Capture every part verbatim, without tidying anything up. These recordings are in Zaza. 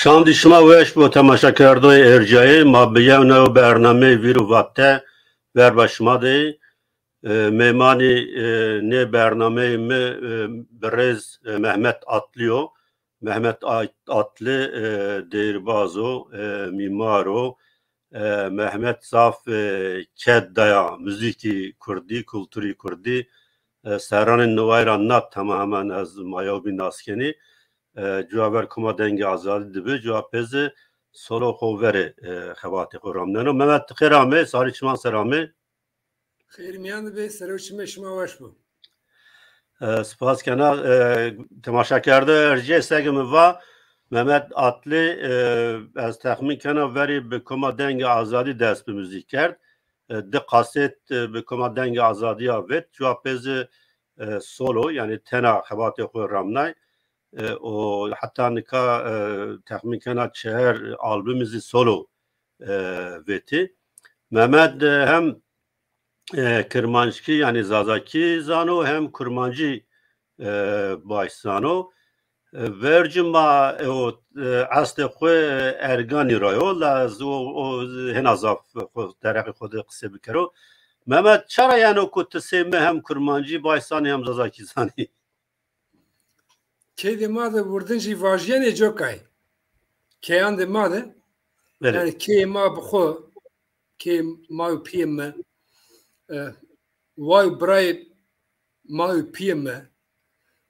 Şandî şima weş bo, temaşakerdoyê ercayê ma. Bi yew new bernameyê Vîr û Vate verba şima de yê. E, mêmanî, e, nê bernameyê mi, e, birêz, e, Mehmet Atlı yo. Mehmet At-, Atlı, e, deyîrbaz o, e, mîmar o. E, Mehmet zaf, e, ked daya muzîkî kurdî, kulturî kurdî. E, serranê niway ra na tema hemen ez ma yew bîn nas kenî. E, cuwa ver Koma Dengê Azadî dibi, cuwa pê zî solo xo verê, e, xebatê xo ramneno. Mehmet, ti xêr amê, sarî çiman ser amê. Xêr mîyan de bê, serê û çimê şima weş bo. E, spas kena, e, temaşakerdoyê ercîyê, seke mi va, Mehmet Atlı, e, ez texmîn kena verî bi Koma Dengê Azadî dest bi muzîk kerd. E, di kasêt, e, bi Koma Dengê Azadî ya vêt, cuwa pê zî, e, solo, yanî tena xebatê xo ramnay. E, û heta nika, e, texmîn kena çehar albumî zî solo, e, vêtî. Mehmet, e, hem, e, kirmanckî, yanî zazakî zano, hem kurmancî, e, baş zano. E, vercî ma, e, o, e, eslê xo, e, Erganî ra yo, la z-, o, o, hêna zaf xo, dereqê xo de qisê bikero. Mehmet, çara yeno ku ti sey mi hem kurmancî baş zanî hem zazakî zanî? Keydê ma de wirdin jî vajîyenê cokay. Keyandê ma de, belê, yanî keyê ma bi xo, keyê ma û pîyê mi, e, way û birayê ma û pîyê mi,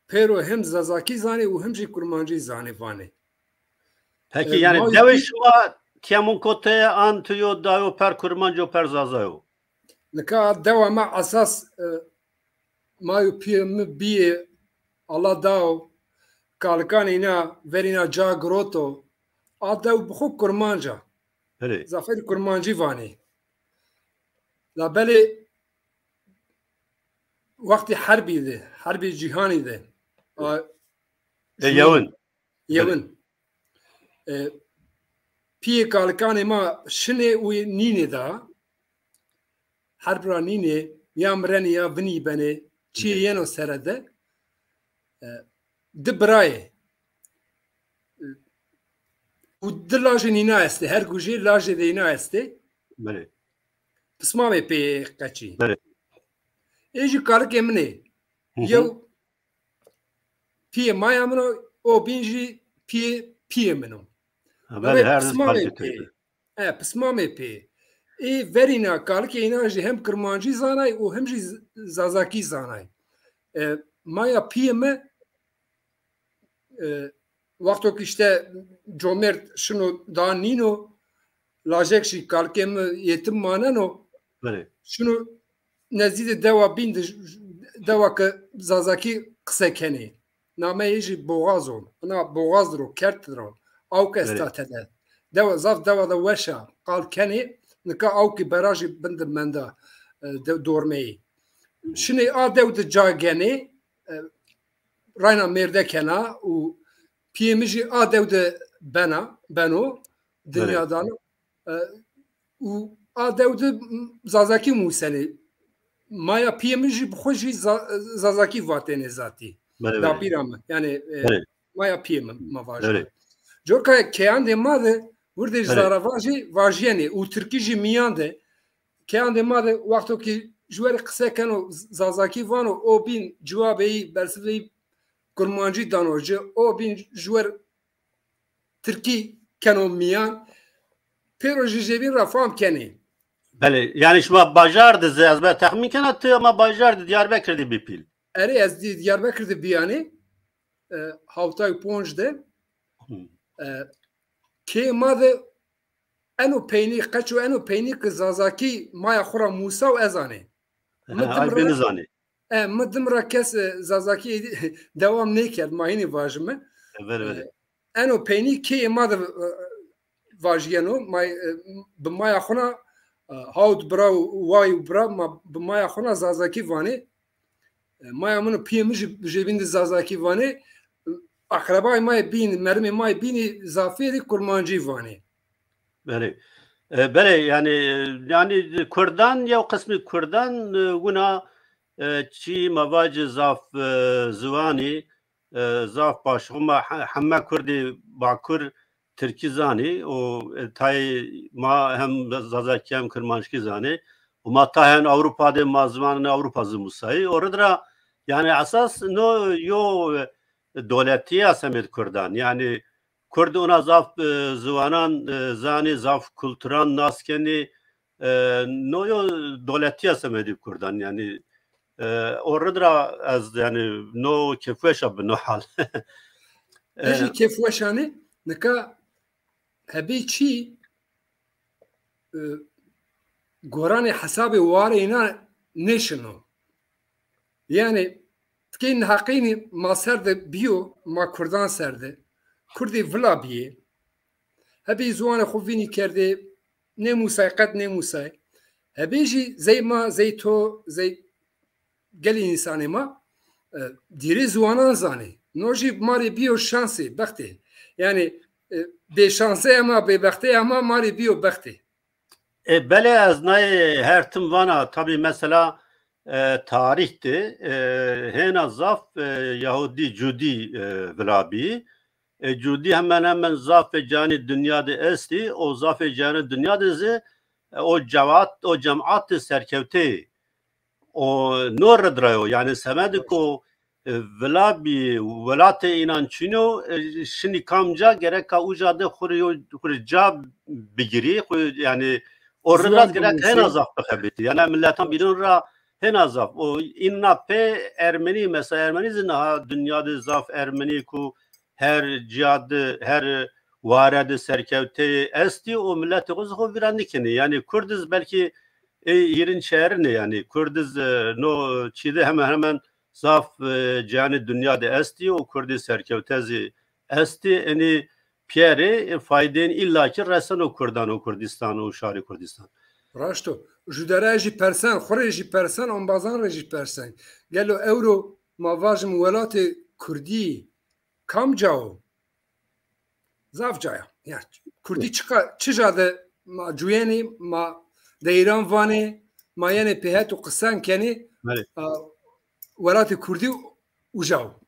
pêro hem zazakî zanê û hem jî kurmancî zanê vanê. Pekî, e, yanî ma û dewê pî- şima kemûn kote ye, an tu yo dayo per kurmanc yo per zaza yo? Nika dewa ma esas, e, ma û pîyê mi bîyê, Allah dao, kalikanê îna verîna ca giroto, a dew bi xo kurmanc a. Belê. Zaferî kurmancî vanê. La belê wextê herbî de, herbê cîhanî de, a, e, yewin. Yewin. E, pîyê kalikanê ma şinê û nînê da. Herb ra nînê, ya mirenê ya vinî benê, çîyê yeno sere de. E, di birayê. E, û di lajê nîna estê, her gujê lajê de îna estê. Belê. Pismamê pê qeçî. Belê. Ê jî kalikê min ê. Hı hı. Yew pîyê maya min o, o bîn jî pîyê pîyê min o. Ha, belê, her pismamê pê. E, pismamê pê. Ê verîna kalikê înan jî hem kirmancî zanay û hem jî z-, zazakî zanay. E, maya pîyê mi, e, wexto ki îşte comêrd şino da nîno, lajek jî kalikê mi yetim maneno. Belê. Şino nezdî de dewa bîn de, dewa ke zazakî qise kenê. Nameyê jî Boğaz o. Ina Boğaz ro, kerd ro. Awk esta tede. Dewa, zaf dewa de weş a. Qal kenê, nika awkî berajî bin de menda, e, de, dormeyî. Şinê a dew de ca genê, e, rayna mêrde kena û pîyê mi jî a dew de bena, beno, dinya dano. E, û a dew de zazakî musenê. Maya pîyê mi jî bi xo jî za-, zazakî vatêne zatî. Belê, belê. Labîra mi. Yanî, e, belê, maya pîyê mi ma vajî. Belê. Coka keyandê ma de wirdê, belê, zara vajî, vajîyenê û tirkî jî mîyan de. Keyandê ma de wexto ki ji wer qise keno, z-, zazakî vano, o bîn cewabê yî, bersivê yî kurmancî dano ci, o bîn ji wer tirkî keno mîyan, pêro jî jêbîn ra fam kenê. Belê, yanî şima bajar de zî, ez be texmîn kena tu ama bajar de Diyarbekir de bî pîl. Erê, ez dî-, Diyarbekir de bîyanê, e, hewtay û ponc de, e, kê ma de eno peynî, qeç û eno peynî ki zazakî maya xo ra musa û ez anê. Mi, ha, dim ra, bê nizanê. E, mi dim ra kes, e, zazakî dewam nêkerd, ma hînî vajime. E, verê, verê. E, eno peynî keyê ma de, e, vajîyeno, ma, e, bi maya xo na, e, hawt bira û way û bira ma bi maya xo na zazakî vanê. E, maya min û pîyê min jî jêbîn de zazakî vanê. Aqrebayê ma yê bîn, merimê ma yê bînî zafêrî kurmancî vanê. Belê. E, belê, yanî, yanî kurdan, yew qismî kurdan, e, wina, e, çî ma vacî zaf, e, ziwanî, e, zaf baş. Hema he-, heme kurdê Bakur, tirkî zanî û, e, tayê ma hem zazakî hem kirmanckî zanî. Û ma ta hen Ewropa de ma ziwanê Ewropa zî musayî. O rid ra, yanî, esas no yo, e, dewletîya semêd kurdan. Yanî, kurd ona zaf, e, ziwanan, e, zanî, zaf kulturan nas kenî. E, no yo dewletîya semedî kurdan, yanî, e, o rid ra ez, yanî, no kêfweş a bi no hal. E, ez jî kêfweş a nê, nika hebê çî, e, goranê hesabê warê înan nêşino. Yanî, tikey neheqînî ma ser de bîyo, ma kurdan ser de. Kurdî vila bîyê. Hebî ziwanê xo vînî kerdê, nêmusay, qet nêmusay. Hebê jî zey ma, zey to, zey gelê însanê ma, e, dîrê ziwanan zanê. No jî ma rê bîyo şansê, bextê. Yanî, e, bêşanseya ma, bêbexteya ma, ma rê bîyo bextê. E, belê, ez nayê her tim vana, tabî mesela, e, tarîh de, e, hêna zaf, e, Yahudî, Cudî, e, vila bî. E, Cudî hemen hemen zafê canî dinya de estî, o zafê canî dinya de zî, e, o cemaat, o cemaat de serkewteyê. O no rid ra yo. Yanî semedê ku, e, vila bî, welatê înan çin o, e, şinî kamca gereka uca de xwu rê yo, xwu rê ca bigirî, xwu, yanî o rid ra gerek hêna zaf bixebitî. Yanî miletan bînon ra hêna zaf. O îna pê Ermenî, mesela Ermenî zî niha dinya de zaf Ermenî ku her cîya de, her ware de serkewteyê estî û miletê xo zî xo vîra nêkenî. Yanî Kurd iz belkî ê hîrin çerin ê, yanî Kurd iz, e, no çî de hemen hemen zaf, e, cîhanê dinya de estî û Kurdî serkewte zî estî. Enî pîyerê, e, faydeyên îlla kî reseno Kurdan û Kurdîstan û şarê Kurdîstan. Raşt o. Ju dere jî persen, xwu rê jî persen, embazan rê jî persen. Gelo ewro ma vajim welatê Kurdî kamca o? Zaf caya. Ya, Kurdî çiqa-, çi ca de ma cuyenî, ma deyran vanê, ma yenê pêhet û qisan kenî, belê, a, welatê Kurdî uca o.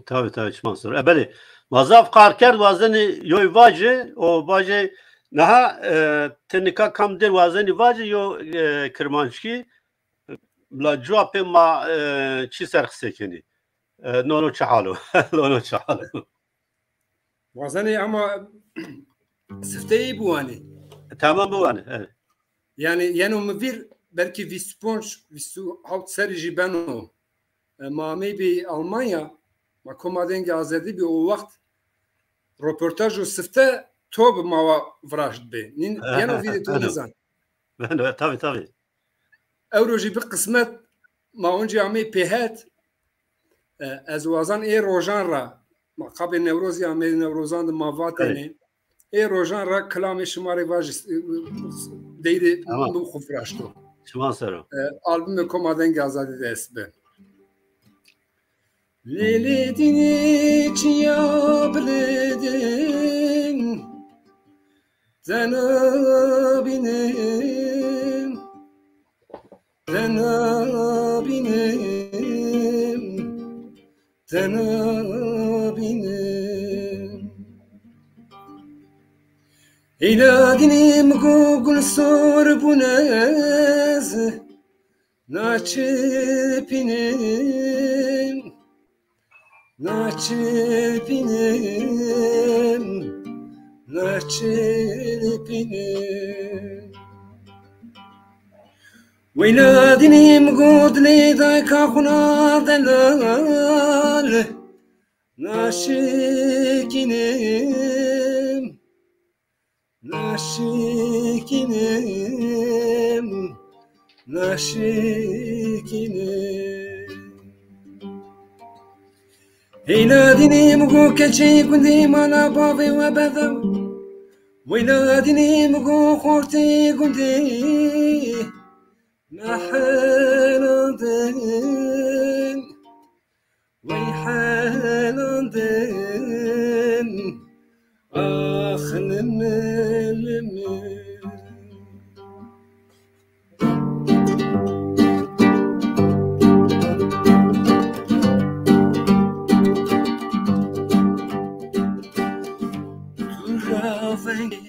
Tabî, tabî, çiman ser o. E, belê. Ma zaf qal kerd, wazenî yoy vacê, o vacê, niha, e, ti nika kam dêr wazenî vacê yo, e, kirmanckî, la cuwa pê ma, e, çi ser qisey kenî? E, no, no çi hal o? No, no çi hal o? Wazenê ama sifteyî biwanê. Tamam, biwanê, evet. Yanî yeno mi vîr belkî vîst û ponc, vîst û hewt serî jî beno. E, ma ameybî Almanya, ma Koma Dengê Azadî bî o wext, roportaj û sifte to bi ma wa viraştbî. Nîn yeno vîrê to nizan. Beno, tabî, tabî. Ewro jî bi qismet ma oncî amey pêhet. E, ez wazan ê rojan ra, ma qabê Newrozî ameyî, Newrozan de ma vatêne. Ê rojan ra kilamê şima rê vajî, e, deyrê min xwu viraşto. Çiman ser o. E, albumê Koma Dengê Azadî de est bi. Lêlê dînê çiya bilêdin, tena bînim, tena bînim, tena bînim. Heyla dînim go gul sor bûne ez, na çi bînim, na çi bînim, na çi bînim. Weyla dînim go dilê dayka xwu na delal, na şikînim. Na şikînim, na şikînim. Heyla dînim go keçey gundî mala bavê we bedew. Weyla dînim go xortê gundî mehelandin. Wey helandin, ax limê limê. Ravengê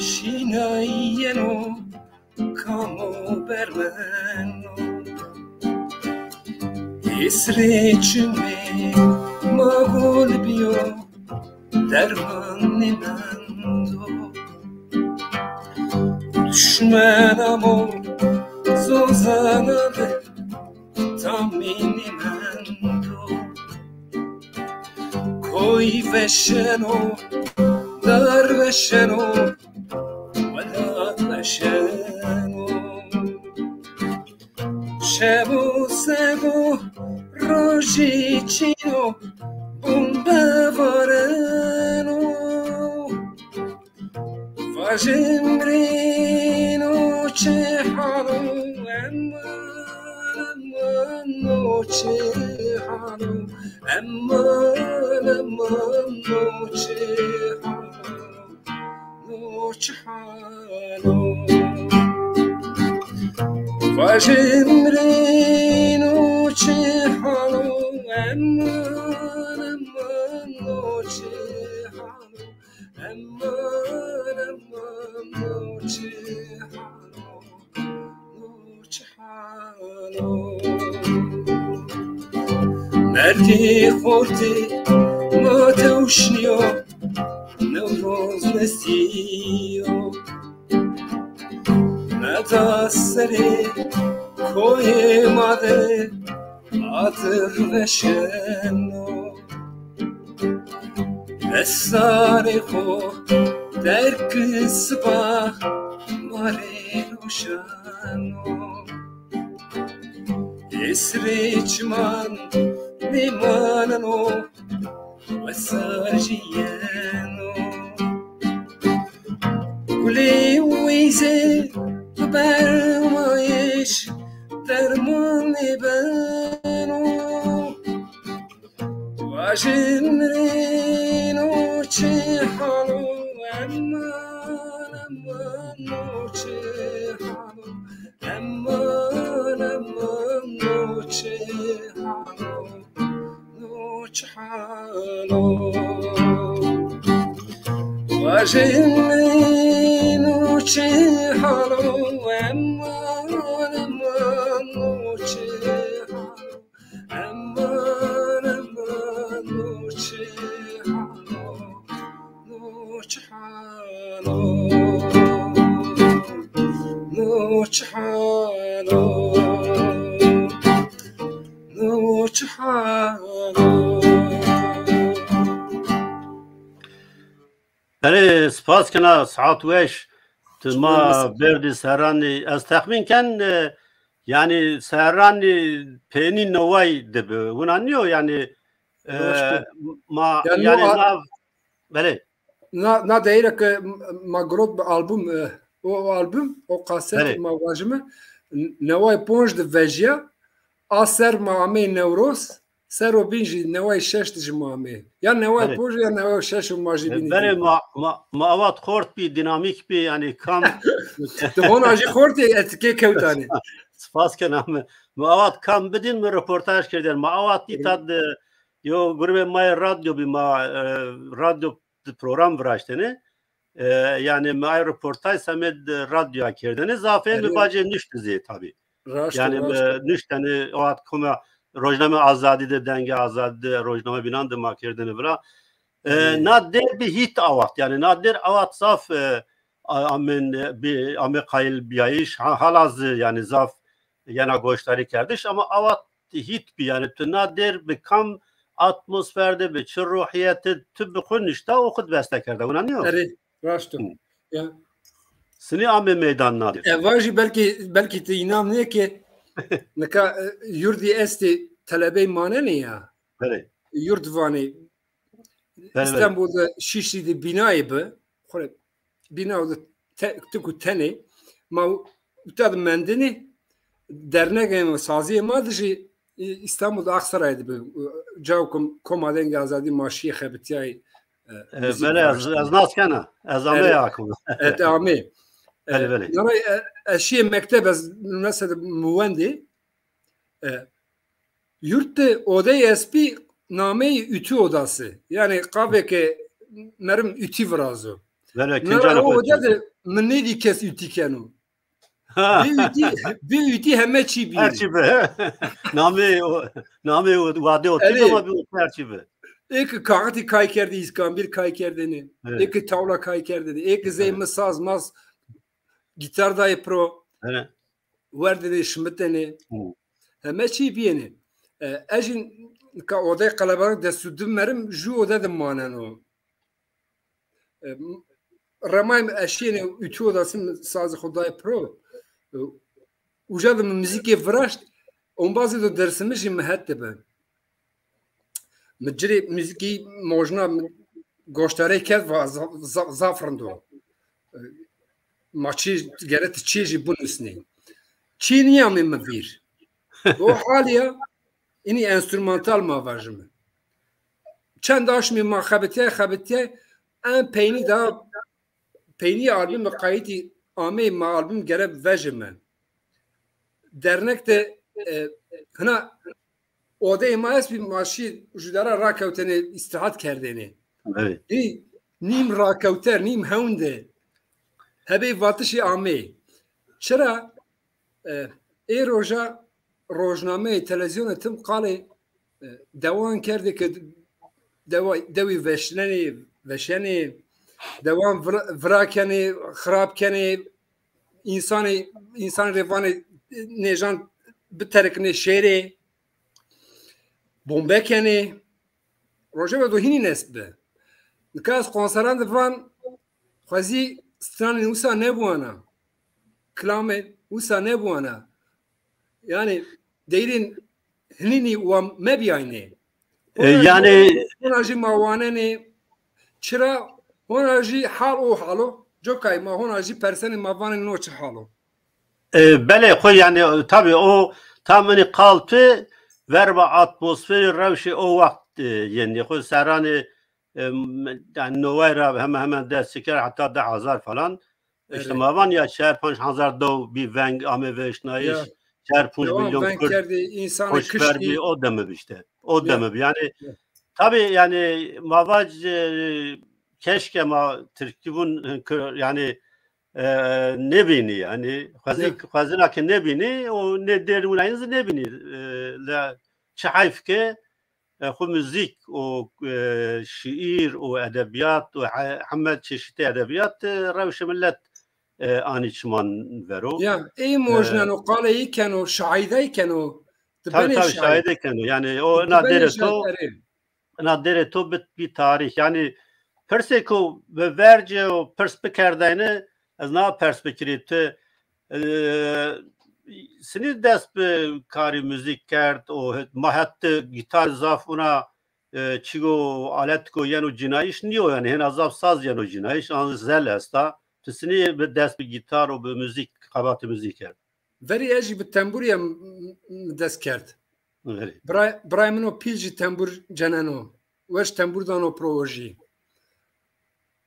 şînayeno, kamo bermeno. Êsrê çimê ma gol bîyo, derman nêmendo. Duşmen amo zozana de, tamî nêmendo. Koy veşeno, dar veşeno, welat veşeno. Şevo sego rojî çîno, bombe vareno. Vajim rîno çi halo, eman, eman, no çi halo, eman, eman, no çi halo, no çi halo. Vajim rîno çi halo, eman, eman, no çi halo. Eman, eman, no çi halo, no çi halo. Merdî xortî ma tewşnîyo, Newroz nestîyo. Meda serê koyê ma de, adir veşeno. Esarê xo derg siba ma rê roşeno. Êsrê çiman nêmaneno, wesar jî yeno. Gulê weyze bi bermayêş dermanê beno. Vajin rîno çi halo, eman, eman, no çi halo, eman, eman, no çi halo, no çi halo. Vajin rîno çi halo, eman, eman, no çi halo. Eman, eman, no çi halo, no çi halo, no çi halo, no çi halo. Belê, spas kena, saet weş. Tu ma berdî serranî. Ez texmîn ken, e, yanî serranî peynî neway de bi. Wina nîyo yanî, e, ma yanî, yanî na, belê. Na, na deyre ke ma girot bi album, e, o, o album, o kaset ma vajime, n-, neway ponc de vejîya, a ser ma amey Newroz, ser o bîn jî neway şeş de jî ma amê. Ya neway ponc ya neway şeş ma jî bînî. Belê, ma, ma, ma awat xort bî, dînamîk bî, yanî kam. Ti hona jî xortê etikê kewtanê. Spas kena mi. Ma awat kam bidîn mi reportaj kerdên. Ma awat îta de yo grubê ma yê radyo bî, ma, e, radyo de program viraştêne. E, yanî mi ay reportaj semêd radyoya kerdêne. Zafê mi bacê nuştî zî tabî. Yanî mi nuştêne o hat koma Rojname Azadî de, Dengê Azadî de, rojnamebînan de ma kerdêne vira. E, na dêr bi hît awat. Yanî na dêr awat zaf, e, a-, amên, e, bi, amê qayîl bîyayîş. Ha, hala zî yanî zaf yena goşdarî kerdiş ama awat hît bî, yanî tu na dêr bi kam atmosfer de, bi çi ruhîyeti tu bi xwu nişta û xwu beste kerda. Wina nîyo? Erê, raşt o. Ya. Sinî amê meydan na dêr. E, vajî belkî, belkî tu înan nêke nika, e, yurdî estê telebey manenê ya. Belê. Yurd vanê. Belê, belê. Îstanbul de Şişlî de bînayê bi. Xwure bîna de te-, tik û tenê. Ma uta de mendinê. Dernegê ma, saziyê ma de jî, e, Îstanbul de Aksarayê de bi. Caw kom-, Koma Dengê Azadî ma şîyê xebitîyayê, e, belê, ez, ez nas kena. Ez amey akima. E, te amê. Belê, belê. Nara, e, ez şîyê mekteb, ez mesela mi wendê. E, yurt de odeyê espî nameyê ütü odası. Yanî qavê ke merim ütî virazo. Vele, na ra o oda de mi nêdî kes ütî keno. Ha. Bê ütî, bê ütî heme çî bî. Her çî bi. Namê o, namê o wade o. Elê. Ama bi her çî bi. Ê ki kaxitî kay kerdî, îskambil kay kerdêne. Evet. Ê ki tawla kay kerdêne. Ê ki zey mi saz maz gîtar dayê pro. Evet. Werdêne şimitêne. Hı. Heme çî bîyêne. E, ez jî ka odey qelebalix dest û di merim, jû ode de maneno. E, m-, remayê mi eşîyêne ütü odası, mi sazê xo dayê pro. E, uca de mi muzîkê viraşt, ombazê do dersimi jî mi het de bi. Mi cirê muzîkî mojna mi goştarey kerd, va za-, za-, zaf rind o. E, ma çi gere ti çi jî binusnê. Çi nîyamê mi vîr. O halî ya, înî enstrümantal ma vajime. Çend aşmî ma xebitîyay, xebitîyay, en peynî da, peynî albumê qayîtî amey, ma album gere vejime. Dernek de, e, hina odeyê ma estbî, ma şî judera rakewtêne, îstîrehet kerdêne. Evet. Î nîm rakewter, nîm hewn de. Hebê vatişî amey. Çira? E, ê roja rojnameyê, televîzyonê tim qalê, e, dewan kerdê ke dewa, dewî veşnenê, veşenê, dewan vira-, vira kenê, xirab kenê, însanê, însanê rê vanê, e, nêjan biteriknê şêrê, bombe kenê. Rojeve do hînî nesb bi. Nika ez konseran de van, xwezî stranên wisa nebuwana. Kilamên wisa nebuwana. Yanî deyrên hinînî wa mebîyaynê. E, hona jî, yanî hona jî ma wanenê. Çira? Hona jî hal o hal o. Cokay ma hona jî persenê, ma vanê no çi hal o. E, belê, xo yanî, tabî o tam inî qalpî verba atmosferî, rewşê o wext, e, yenî xo serranê, e, m-, yanî noway ra hemen hemen dest çeker, heta di hezar falan. Îşte, evet, ma van ya çar panc hezar dew bî veng, ame veşnayîş, ya, çar panc milyon veng kerd, kerdî, însanê kiştî. O demi bi îşte. O demi bi. Yanî, ya, tabî yanî ma vac, e, keşke ma tirkî vun, yanî, e, nêbînî, yanî xwezî, ya, xwezîna ke nêbînî, o nê dêr wina zî nêbînî. E, la çi heyf ke, e, xwu muzîk û, e, şîîr û edebîyat û he-, heme çeşîtê edebîyat, e, rewşê milet, e, anî çiman vero. Ya, ey mojneno, e, qalê yî keno, şahîdey keno. Ti benê şahîd. Tabî, tabî, şahîdey keno. Yanî o ina dêrê to, ina dêrê to bit bî tarîx. Yanî pirsêko bi vercê û pirs bikerdayne, ez na pers bikirî, ti, e, sinî dest bi karî muzîk kerd û ma het de gîtar zaf una, e, çigo aletko yeno cinayîş nîyo, yanî hêna zaf saz yeno cinayîş, an zel esta. Ti sinî bi dest bi gîtar û bi muzîk, xebatê muzîk kerd? Verî ez jî bi tembûrî ya m-, m-, dest kerd. Verî. Biray, birayê min o pîl jî tembûr ceneno. Weş tembûr dano pro o jî.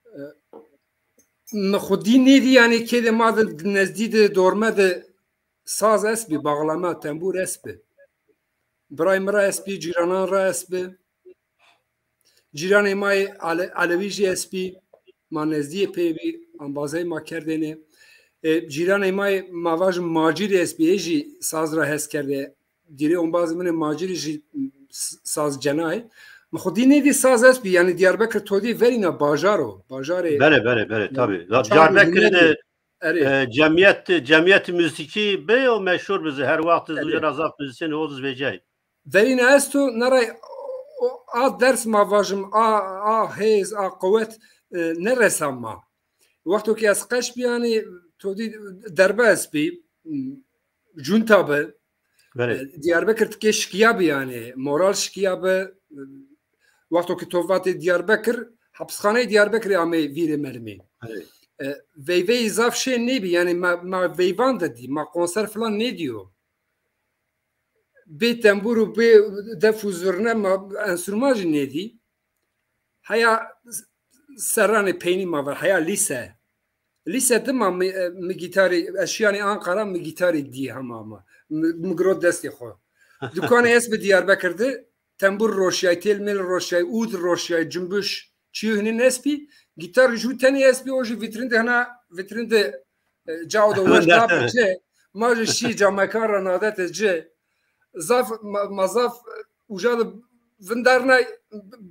E, mi xwu dî nêdî, yanî kêdê ma de nezdî de, dorme de saz estbî, bağlama, tembûr estbî. Birayê mi ra estbî, cîranan ra estbî. Cîranê ma yê Ale-, Elewî jî estbî. Ma nezdîyê pê bî, embazey ma kerdêne. E, cîranê ma yê, ma vajim, macîrî estbî, ê jî saz ra hes kerdê. Dîrê ombazê min ê macîrî jî s-, saz cenayê. Mi xwu dî nêdî saz estbî, yanî Diyarbekir todî verîna bajar o. Bajarê. Belê, belê, belê, tabî. Diyarbekirî de, erê, e, cemîyet, cemîyetî muzîkî bê û meşhur bi zî, her wext zî, erê, uca ra zaf muzîsyenê ho zî vecîyayî. Verîna esto, na ra o, a ders ma vajim, a, a hêz, a quwet, e, nêresa ma. Wexto ke ez qeç bîyanî, to dî derbe estbî, cunta bi. Belê. E, Diyarbekir tikê şikîya bi yanî, moral şikîya bi. Wexto ke to vatê Diyarbekir, hepisxaneyê Diyarbekirî amey vîrê merimî. Belê. E, veyveyî zaf şên nêbî, yanî ma, ma veyvan de dî, ma konser filan nêdîyo. Bê tembûr û bê def û zurne ma enstrûman jî nêdî. Heya serranê peynî ma ver, heya lîse. Lîse dima mi, mi gîtarî, ez şîyanî Anqara, mi gîtarî dî hema ma. Mi, mi giro destê xo. Dukanê estbi Diyarbekir de, tembûr roşîyay, têl mêl roşîyay, ûd roşîyay, cumbuş. Çîyo hinîn estbî, gîtar jû tenî estbî, o jî vîtrîn de hina, vîtrîn de, e, cao de weş nabe ci. Ma jî şî camekan ra nadete ci. Zaf, ma, ma zaf, e, uca de vindarnay,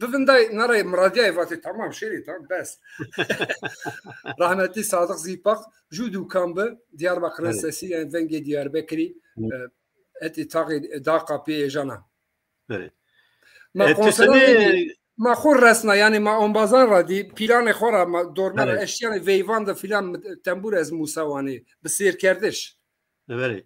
bivindayê, na ra miradîyayê, vatê tamam şêrê, tamam bes. Rahmetli Sadık Zipak, jû dûkan bi, Diyarbakır'ın sesi, yani vengê Diyarbekirî, e, hetê taxê da qapiyê ejana. Belê. Ma konseran de ma xo resna, yani ma ombazan ra dî, planê xo ra, ma dorme ra eştîyanê veyvan de filan, tembur ez musawanê, bi sêrkerdiş. Belê.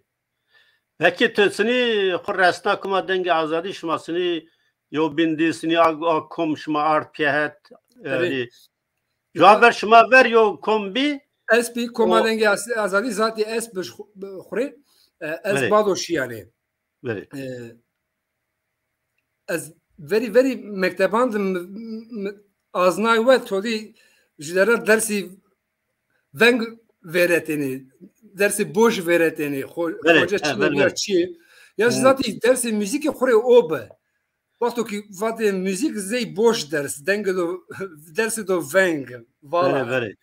Peki tu sinî xo resna Koma Dengê Azadî, şima sinî yo bîn dî, sinî a, a kom şima ard pîyehet, yani, cuwa ver şima ver yo kom bî? Ez bî Koma Dengê As-, Azadî zatî ez bi xu-, bi xurê, e, ez bado şîyanê. Verê. E, ez verî, verî mekteban de mi, mi, aznay we todî judera dersî veng vêretênê, dersê boş vêretênê, xo-, verê, xoca çi verê, ya çi. Ya jî zatî dersê muzîkê xo rê o bi. Wexto ki vatê muzîk zey boş ders, dengê do, dersê do veng, vala. Verê, verê.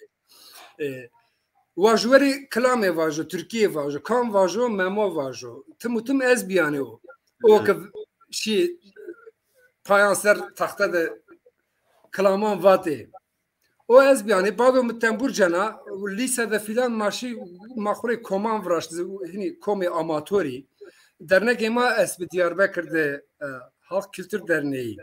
E, vajuwerî kilamê vajo, tirkîyê vajo, kam vajo, Memo vajo. Tim û tim ez bîyanê o. O ki şî payan ser taxte de kilaman vatê. O ez bîyanê, bado mi tembur cena, lîse de filan ma şî, ma xo rê koman viraşt, hinî komê amatorî. Dernegê ma est bi Diyarbekir de, e, Halk Kültür Derneği.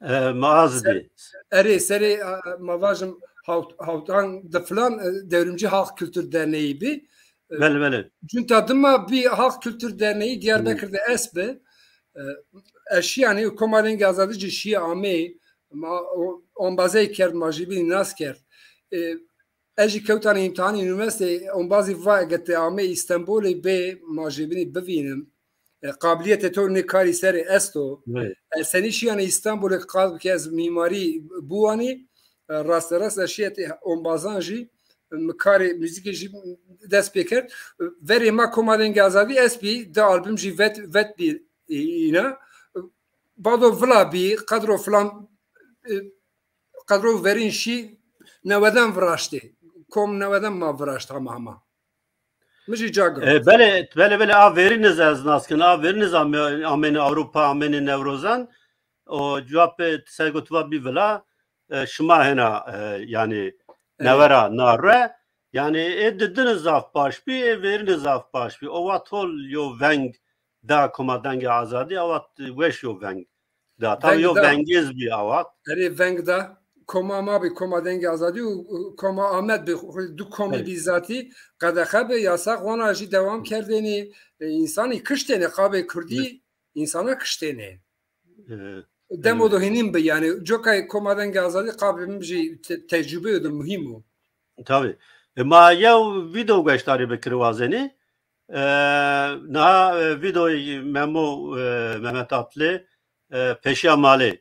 E, ma az bî. Erê, serê, e, ma vajim hawt-, hawtan de filan, e, Devrimci Halk Kültür Derneği bî. E, belê, belê. Cunta dima bî Halk Kültür Derneği Diyarbekir de est bi. E, ez şîyanê, Koma Dengê Azadî ci şî amê, ma o-, ombazey kerd, ma jêbînî nas kerd. E, ez jî kewtanê îmtihanê unîversîteyî, ombazî va ege ti amê Îstenbolê bê, ma jêbînî bivînim. E, qabiliyetê to nê karî serê esto. Evet. E, senî şîyanê Îstenbolê qal bike ez mîmarî biwanî, e, rasterast ez şîyetê ombazan jî, e, mi karê muzîkê jî dest pê kerd. E, verê ma Koma Dengê Azadî est bî, di album jî vet, vet bî, e, îna. Bado vila bî, qedro filan, e, qedro verîn şî newedan viraştê. Kom newedan ma viraşt hema hema. Mi jî ca girt. E, belê, belê, belê, a verîn iz ez nas kin, a verîn iz ame-, amêne Ewropa, amêne Newrozan. O cewabê ti ser gotiba bî vila, e, şima hêna, e, yanî newe ra na re. Yanî ê didin zaf baş bî, ê verîn zaf baş bî. O wext hol yo veng da Koma Dengê Azadî, a wext weş yo veng da. Tabi yo vengêz bî a wext. Erê veng da. Koma ma bî, Koma Dengê Azadî û, û Koma Amed bî. Du komî bî zatî. Qedexe bi, yasax, wana jî dewam kerdênî. E, însanî kiştênê, qabê kurdî însana kiştênê. E, demo do hînîn bi, yanî cokay Koma Dengê Azadî qabê min jî te-, tecrûbeyo de muhîm o. Tabi. E, ma yew vîdeo gueşdarî bikir wazenî. E, niha, e, vîdeoyê Memo, e, Mehmet Atlı, e, Peşiya Malê.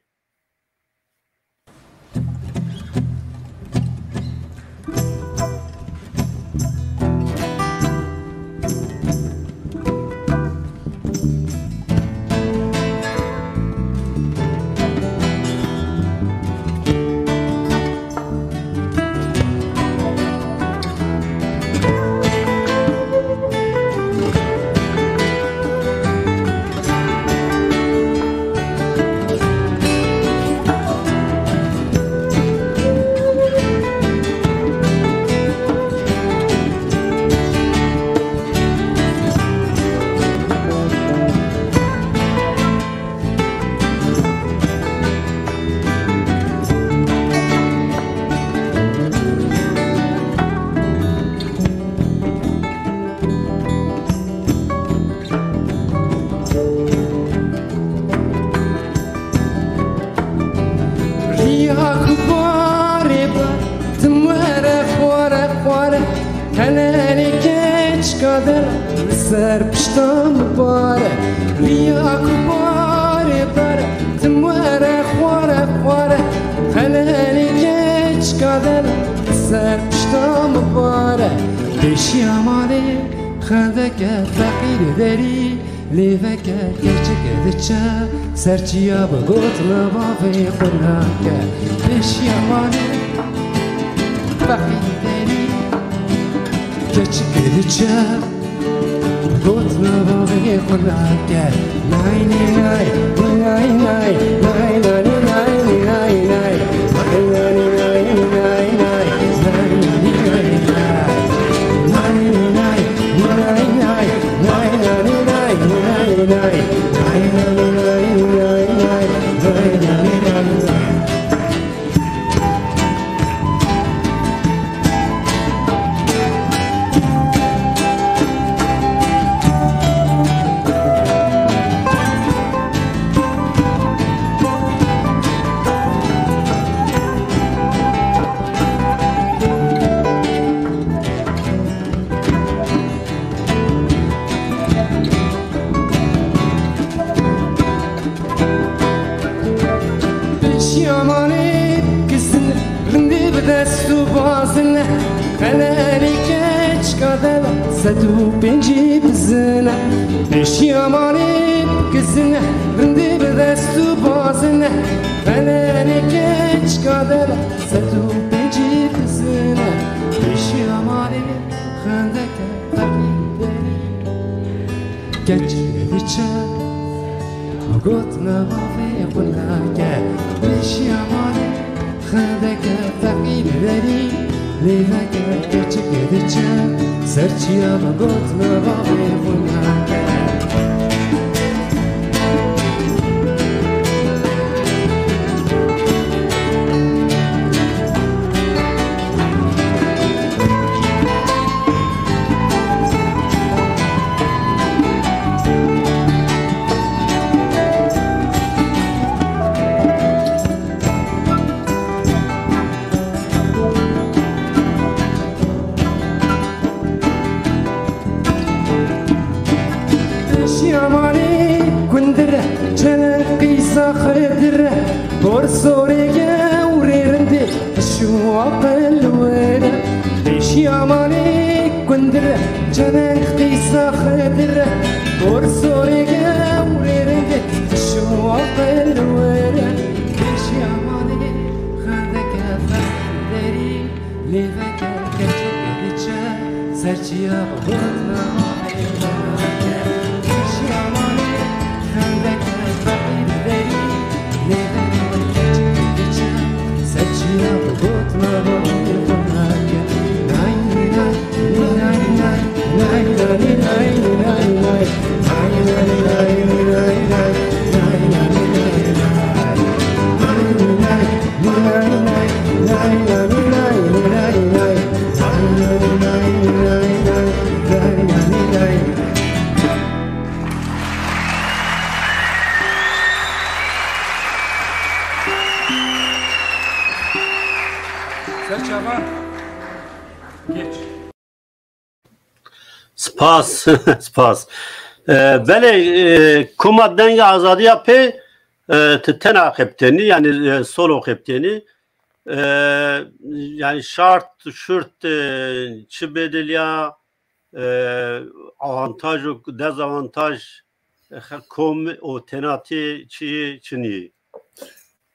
Rîya ku barê bar, tim were xware xware, qelenê keçika der li ser pişta mi bare. Rîya ku barê bar, tim were xware xware, qelenê keçika der li ser pişta mi bare. Pêşiya malê xendeke feqîrê derî, Lêveke keçike diçe, serçîya bi got mi bavê xwu nake. Pêşîya malê feqîr derî, keçike diçe, got mi bavê xwu nake. Nay nî nay, nî nay nay, nay nanî nay, nî nay nay, nay nanî nay, nî nay nay, nay nanî nay nay, nay nanî nay, nî nay nay, nay nanî nay, nay nanî nay, nay nanî nay, nay nanî nay. Pêşîya malê kizine, rindê bi dest û bazine, qelenê keçika dela sed û pêncî bizine. Pêşîya malê kizine, rindê bi dest û bazine, qelenê keçika dela sed û pêncî bizine. Pêşîya malê xendeke feqîr derî. Keçike diçe, got mi bavê xwu nake. Pêşîya malê xendeke feqîr derî. Lêveke keçike diçe, serçîya bi got mi bavê xwu nake. Pêşîya malê gundire, çenenk qîsa Xidire, borsorê gewrê rindê, hiş û aqil were. Pêşîya malê gundire, çenenk qîsa Xidire, borsorê gewrê rindê, hiş û aqil were. Pêşîya malê xendeke feqîr derî, lêveke keçike diçe, serçîya bi got mi bavê xwu nake. Pêşîya malê xendeke feqîr derî, lêveke keçike diçe, serçîya bi got mi bavê xwu nake. Nay nay nay, nay nay nay, nay nay nay, nay nay nay, nay nay nay, nay nay nay, nay nay nay. Ser çavan. Geç. Spas, spas. E, belê, e, Koma Dengê Azadîya pê, e, ti tena xebitênî, yanî, e, solo xebitênî. E, yanî şart, şurt, e, çi bedelîya, e, avantaj û dezavantaj, e, kom û tenatî çi, çinî?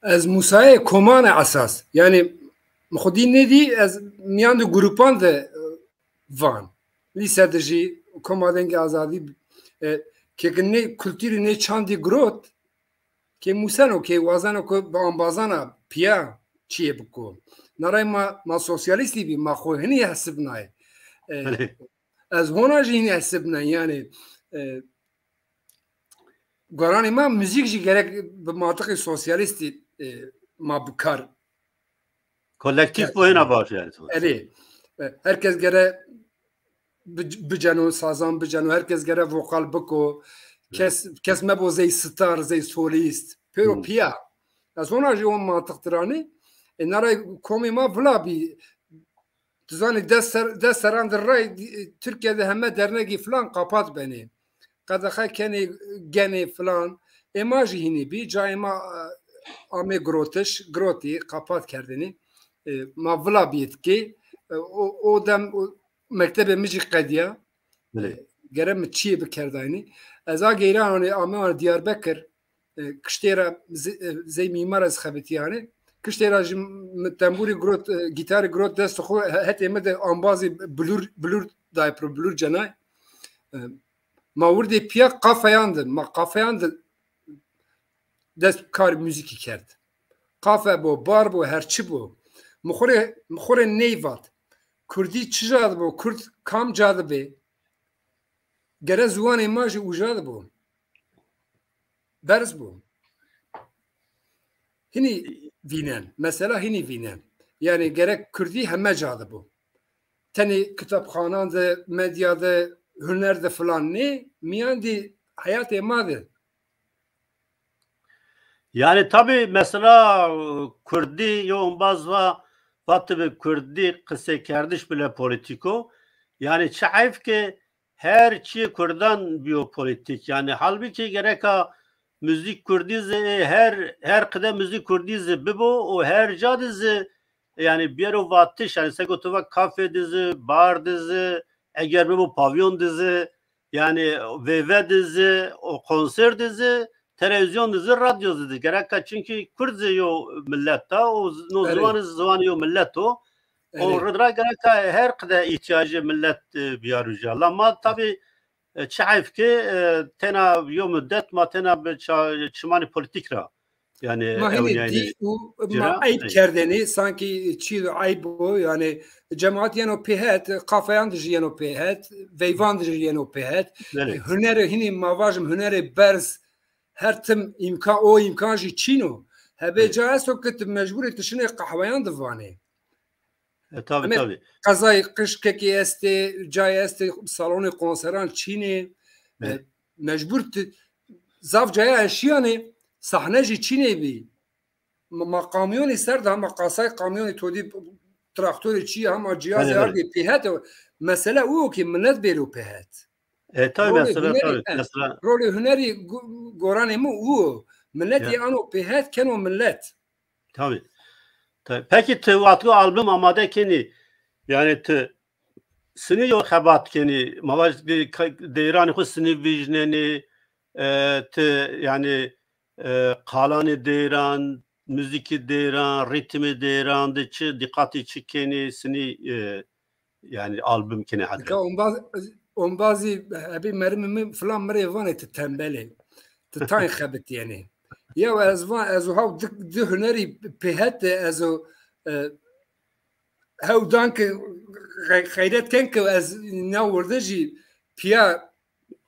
Ez musayê koman e esas. Yanî mi xwedî nêdî, ez mîyan de grupan de, e, van. Lîse de jî Koma Dengê Azadî, e, kê ke nê kulturî nê çandî girot, kê museno, kê wazeno ke bi ambazana pîya çîyê biko. Naray ma, ma sosyalîstî bî, ma xwu hinî hesibnayê. E, Belê. Ez hona jî hinî hesibnayê. Yanî, e, goranê ma muzîk jî gerek bi mantiqê sosyalîstî, e, ma bi kar Kolektîf o hêna baş yanî. Erê. E, herkes gere bi-, biceno, sazan biceno, herkes gere vokal biko. Kes, kes mebo zey star, zey solîst. Pêro pîya. Ez hona jî o mantiq tiranî. E, naray komê ma vila bî. Tu zanî des ser-, des serran de ray, e, Tirkîye de heme dernegî filan qapat benê. Qedexe kenê, genê filan. Ê ma jî hînî bî. Cayê ma, e, amê girotiş, girotî, qapat kerdinî. E, ma vila bîyê tikê. E, o, o dem, o, mektebê mi jî qedîya. Belê. E, Gere mi çiyê bikerdaynî. Ez a geyran, hanî, ame, hanî, Diyarbekir, e, kiştê ra ze-, e, zey mîmar ez xebitî, hanî. Kiştê ra jî mi tembûrî girot, e, gîtarî girot destê xo, he-, hetê mi de ambazî bilûr, bilûr day piro, bilûr cenay. E, ma wirdê pîya qafeyan de, ma qafeyan de dest kar muzîkî kerd. Qafe bo, bar bo, her çi bo. Mi xo rê, mi xo rê ney vat. Kurdî çi ca de bo, kurd kam ca de bê? Gere ziwanê ma jî uca de bo. Berz bo. Hinî vînen. Mesela hinî vînen. Yanî gerek kurdî heme ca de bo. Tenê kitapxanan de, medya de, huner de filan nê, mîyan dî heyatê ma de. Yanî tabî mesela, e, kurdî yo embaz va, vatibi kurdî qiseykerdiş bile polîtîk o. Yanî çi heyf ke her çîyê kurdan bîyo polîtîk. Yanî halbukî gereka muzîk kurdî zî, e, her, her qide muzîk kurdî zî bibo û her ca de zî, yanî biyero vatiş, yanî seko tu va kafe de zî, bar de zî, eger bibo pavyon de zî, yanî veyve de zî, o konser de zî, televîzyon de zî, radyo de zî. Gereka çunkî kurd zî yo milet a, o z-, no Erê. ziwan zî ziwanê yo milet o. O Erê. rind ra gereka her qide îhtîyacê milet, e, biyar uca. La ma tabî, e, çi heyf ke, e, tena yo mudet ma tena bi ça-, çimanê polîtîk ra. Yanî Ma hinî ewnîyayne dî û ma cira. eyb Ey. kerdêne, sankî çî eyb o, yanî cemaat yeno pê het, qafeyan de jî yeno pê het, veyvan de jî yeno pê het. Belê. E, hunerê hinî ma vajim hunerê berz, her tim îmkan, o îmkan jî çin o. Hebê Belê. ca esto ke ti mecbur ê ti şinê qehweyan de vanê. E, tabî, Eme tabî. qezayê qij kekê estê, cayê estê, salonê konseran çin ê. E, Evet. mecbur ti zaf caya ez şîyanê, sahne jî çin ê bî. Ma, ma kamyonî ser de, hema qasay kamyonî todî traktorê çî, hema cihazê Belê, belê. ardê pê het. Mesele o ki milet bêro pê het. E, tabî, Rolê mesela, hunerî, tabî, e, mesela. rolê hunerî go-, goranê mi o. Miletî Ya. ano pê het keno milet. Tabî. Tabî. Pekî ti wexto album amade kenî, yanî ti sinî yo xebat kenî, ma vaj di ka-, deyranê xo sinî vîjnenî, e, ti yanî, e, qalanê deyran, muzîkê deyran, rîtmê deyran de çi dîqatê çi kenî, sinî, e, yanî album kenê hete. Ka ombaz-, ombazî hebê merimê mi filan mi rê vanê ti tembel ê. Ti tayn xebitîyenê. Yew ez van, ez o haw di, di hunerî pê het de ez o, e, hew dan ke xey-, xeyret ken ke ez na wirde jî pîya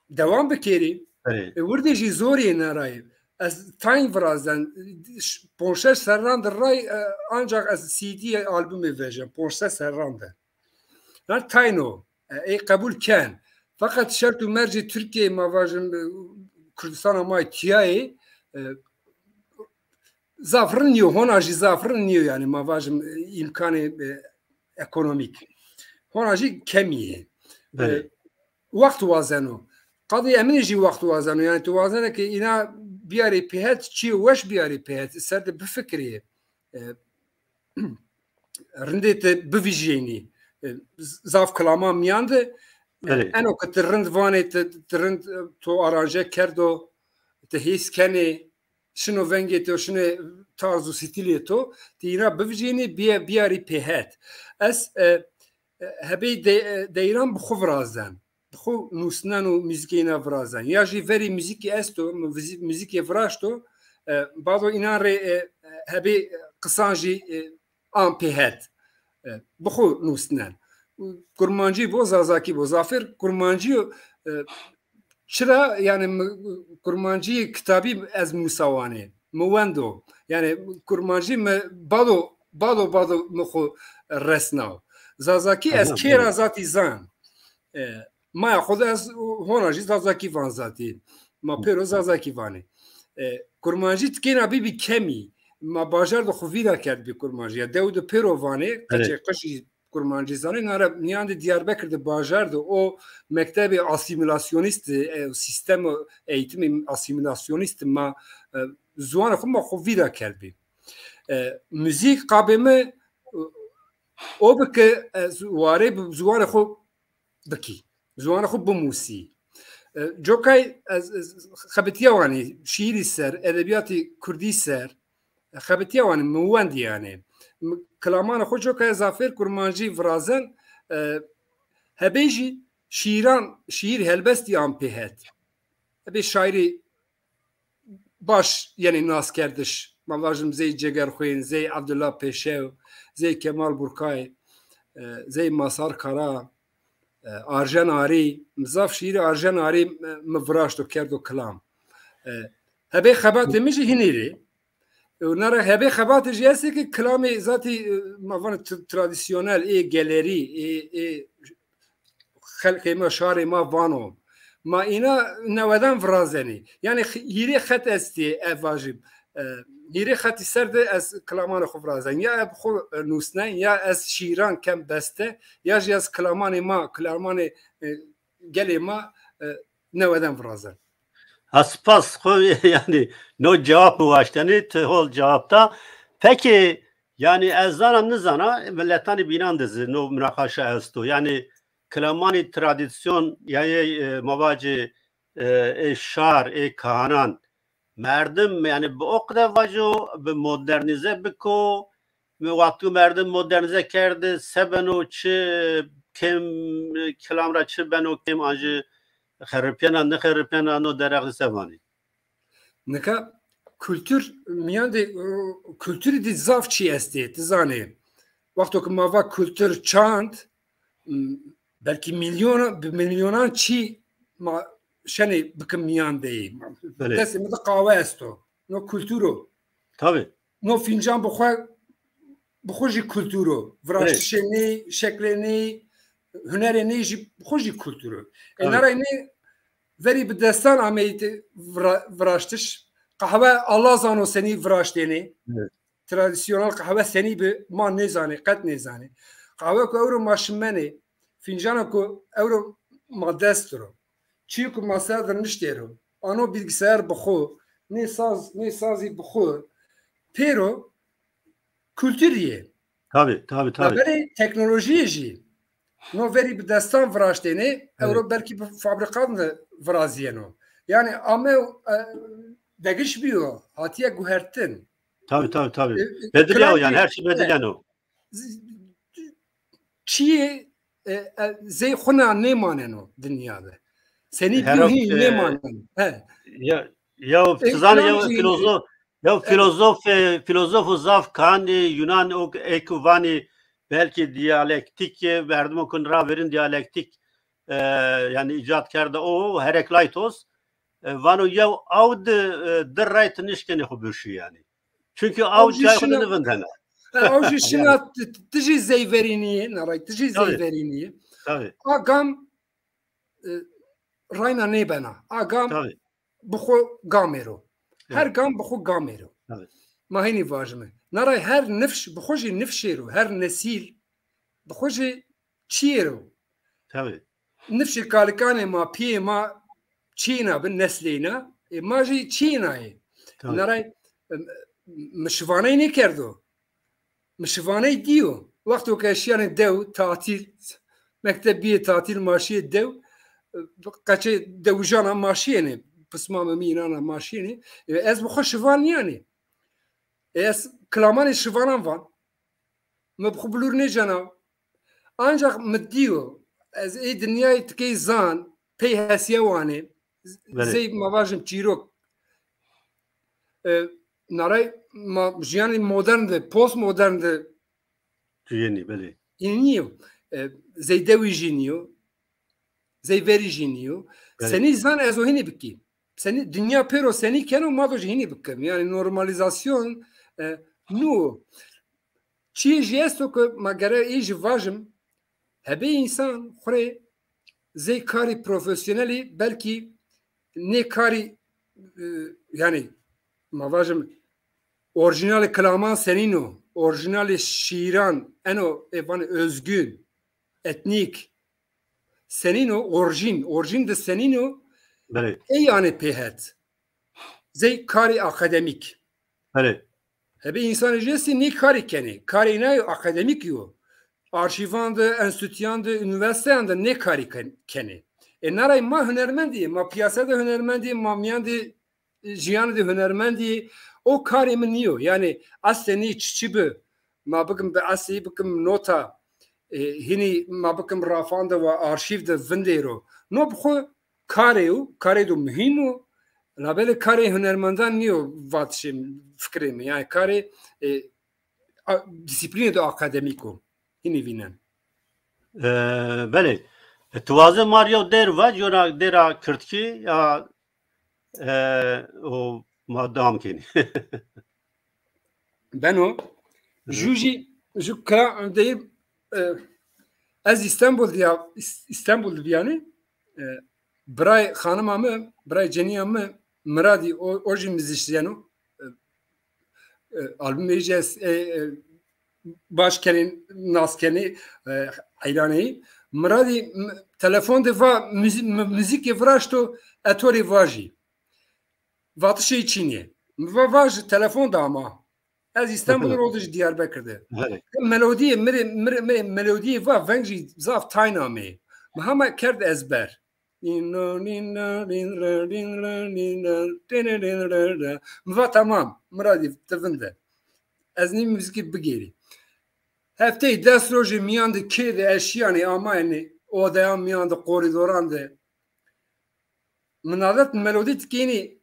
dewam bikerî. Erê. E, wirdê jî zor yê na rayê. Ez tayn virazen, ş-, ponc şeş serran de ray, e, ancax ez C D albumê vejim, ponc şeş serran de. Na tayn o. E, ey qebul ken. Feqet şert û mercê Tirkiyeyê, ma vajim, e, Kurdistana ma yê tîya yê, e, zaf rind nîyo, hona jî zaf rind nîyo, yanî ma vajim, e, îmkanê, e, ekonomîk. Hona jî kemî yê. Belê. E, wext wazeno. Qadê Emînî jî wext wazeno. Yanî tu wazena ke îna biyarê pê het, çîyê weş biyarê pê het, ser de bifikirê. E, rindê ti bivîjênî. E, z-, zaf kilama mîyan de, e, Belê. eno ke ti rind vanê, ti, ti rind, e, to aranje kerdo, ti hîs kenê, şino vengê to, şinê tarz û stîlê to, ti îna bivijênî, bîye-, biyarî pê het. Ez, e, e, hebê de-, e, deyran bi xwu virazen. Bi xwu nusnen û muzîkê înan virazen. Ya jî verî muzîkî esto, mi vizî-, muzîkê viraşto, e, bado înan rê, e, hebê qisan jî, e, an pê het. E, bi xwu nusnen. Kurmancî bo, zazakî bo. Zafêr kurmancî yo, e, çira, yanî mi kurmancî kitabî ez musawanê. Mi wendo. Yanî kurmancî mi bado, bado, bado mi xwu resnaw. Zazakî ez Aha, kê ra evet. zatî zan. E, maya xwu de ez hona jî zazakî van zatî. Ma pêro zazakî vanê. E, kurmancî tikêna bîbî kemî. Ma bajar de xwu vîra kerdbî kurmancî. Ya dew de pêro vanê, Evet. qeçê qij jî kurmancî zanê. Nara nîyan de Diyarbekir de bajar de o mektebê asîmîlasyonîst, e, sîstemo eğitimê asîmîlasyonîst ma, e, ziwanê xwu ma xwu vîra kerdbî. E, muzîk qabê mi, e, o bi ke, e, warê bi ziwanê xwu bikî. Ziwanê xwu bimusî. E, cokay ez, ez xebitîya wanî şîîrî ser, edebîyatî kurdî ser, e, xebitîya wanî mi wendî yanî. Mi kilamanê xo cokay ez afêr kurmancî virazen, e, hebê jî şîîran, şîîr helbestî an pê het. Hebê şaîrî baş yenê naskerdiş. Ma vajim zey Cegerxwîn, zey Abdullah Pêşew, zey Kemal Burkay, e, zey Masar Kara, e, Arjen Arî. Mi zaf şîîrê Arjen Arî, e, mi viraşto, kerdo kilam. E, hebê xebatê mi jî hinî rê. E, na ra hebê xebatê jî estê ki kilamê zatî, e, ma vanê t-, tradisyonel, ê gelerî, ê, ê xelkê ma, şarê ma vano. Ma îna newedan virazenê. Yanî x-, hîrê xet estê, ez vajî. E, hîrê xetî ser de ez kilamanê xo virazen. Ya ez bi xo, e, nusnen, ya ez şîîran kem beste, ya jî ez kilamanê ma, kilamanê, e, gelê ma, e, newedan virazen. Ha, spas xo, yanî no cewab mi waştenî, ti hol cewab da. Pekî, yanî ez zana nizana, miletanê bînan de zî no munaqaşa esto. Yanî kilamanê tradisyon, yanî, e, ma vacê, e, ê şar, ê kahanan, merdim, yanî bi o qide vaco, bi modernîze biko, mi wexto merdim modernîze kerde, se beno, çi kêm kilam ra çi beno, kêm an jî xeripîyena, nixeripîyena, no dereq de se vanê? Nika kultur mîyan de, e, kulturî de zaf çî estê, ti zanê. Wexto ke ma va kultur çand, m, belkî mîlyon, bi mîlyonan çî ma şenê bikim mîyan de yê. Belê. Destê mi de qawe esto. No kultur o. Tabî. No fîncan bi xwe, bi xwe jî kultur o. Belê. Viraştişê ney, şeklê ney, hunerê ney jî bi xwe jî kultur o. Tabî. Êna ra nê verî bi destan ameyî te vira-, viraştiş. Qehwe Allah zano senî viraştênê. Evet. Tradisyonel qehwe senî bi ma nêzanê, qet nêzanê. Qehwe ku ewro ma şimenê, fîncana ku ewro ma dest dir o, çîyo ku ma ser de niştê ro, ano bilgisayar bi xwu, nê saz, nê sazî bi xwu, pêro kulturî yê. Tabî, tabî, tabî. Labelê teknolojîyê jî. No verî bi destan viraştênê, evet, ewro belkî bi fabrîkan de virazîyeno. Yanî ame, e, degiş bîyo, hatiye guhertin. Tabî, tabî, tabî. E, e, bedilîyayo yanî, her şey bedilîyeno. Z-, çîyê, e, e, zey xwuna nêmaneno dinya de. Senî bîyo hîn, e, nêmaneno. He. Ya, ya, e, ti zanî, ya, filozof, ya, evet, filozof, e, filozof û zaf kahanê Yunan o ê ku vanî belkî diyalektîk, e, merdimo ku raverîn diyalektîk, e, yanî îcat kerde o, Herakleitos, e, vano yew aw di, e, di rey ti nişkenî xwu buşî yanî. Çunkî aw cayê xo de nivindena. He, aw jî şina, ti, ti jî zey verî nîyê, na rey, ti jî zey verî nîyê. Tabî. A gam, e, rayna nêbena. A gam bi xwu gamêro. Her gam bi xwu gamêro. Tabî. Ma hînî vajime. Na rey her nifş bi xwu jî nifşêro, her nesîl bi xwu jî çîyêro. Tabî. Nifşê kalikanê ma, pîyê ma çîyêna bi, neslêna, e, ma jî çîyêna yê. Tabî. Îna rey, e, mi şivaney nêkerdo. Mi şivaney dîyo. Wexto ke ez şîyanê dew, tatîl, mekteb bîyê tatîl, ma şîyê dew, e, qeçê dewijana ma şîyênê. Pismamê mi, înana ma şîyênê. E, ez bi xwu şivan nîyanê. E, ez kilamanê şivanan van. Mi bi xwu bilûr nêcena. Ancax mi dîyo, ez ê dinyayê tikey zan, pey hesiyewanê, belê, zey ma vajim çîrok. E, na rey ma jiyanê modern de, postmodern de cuyênî, belê. Înî nîyo. E, zey dewî jî nîyo. Zey verî jî nîyo. Belê. Senî zan ez o hînî bikî. Senî, dinya pêro senî keno, ma do jî hînî bikim. Yanî normalizasyon, e, nû. Çîyê jî esto ke ma gere ê jî vajim, hebê însan xwu rê zey karî profesyonelî belkî nê karî, e, yanî ma vajim orjînalê kilaman senîn o, orjînalê şîîran eno ê vanê özgün, etnîk, senîn o, orjîn, orjîn de senîn o, belê, ey anê pê het. Zey karê akademîk. Belê. Hebê însanê jî estê nê karî kenê. Karê îna yo akademîk yo. Arşîvan de, enstîtuyan de, unîversîteyan de nê karî ken-, kenê. E, naray ma hunermendî, ma piyase de hunermendî, ma mîyan de, e, jiyan de hunermendî. O karê mi nîyo. Yanî eslê nî çiçî bi, ma bikim bi eslî bikim nota, e, hinî ma bikim rafan de wa arşîv de vindêro. No bi xwu karê yo, karê do muhîm o. Labelê karê hunermendan nîyo vatişê mi, fikrê mi. Yanî karê, e, a, disiplînê do akademîk o. Hinî vînen. E, belê. E, tu waze mar yew dêr va, cora dêra kirdkî ya, e, o ma dam kenî. Beno. Hı. Ju jî, ju kira deyî, e, ez Îstanbul de ya, Îs-, Îstanbul de bîyanî, e, biray xanima mi, biray cenîya mi, Miradî, o, o jî muzîsyen o. E, e, albumê jî ez, e, e, baş kenî, nas kenî, e, heyranê yî. Miradî, m-, telefon de va muzî-, m-, muzîkê viraşto, ez to rê vajî. Vatişê çînê. Mi va vaj telefon de ama. Ez Îstanbul ro de jî Diyarbekir de. Belê. Melodiyê mi rê, mi rê, mi rê melodiyê va veng jî zaf tayn amê. Mi hema kerd ezber. Nîno, nîno, nînre, nînre, nînre, têne, nînre, re. Mi va tamam, Miradî, ti vinde. Ez nî muzîkî bigêrî. Hefteyê des rojê mîyan de kê de ez şîyanê amayenê odeyan mîyan de, korîdoran de. Mi nadet melodî tikênî,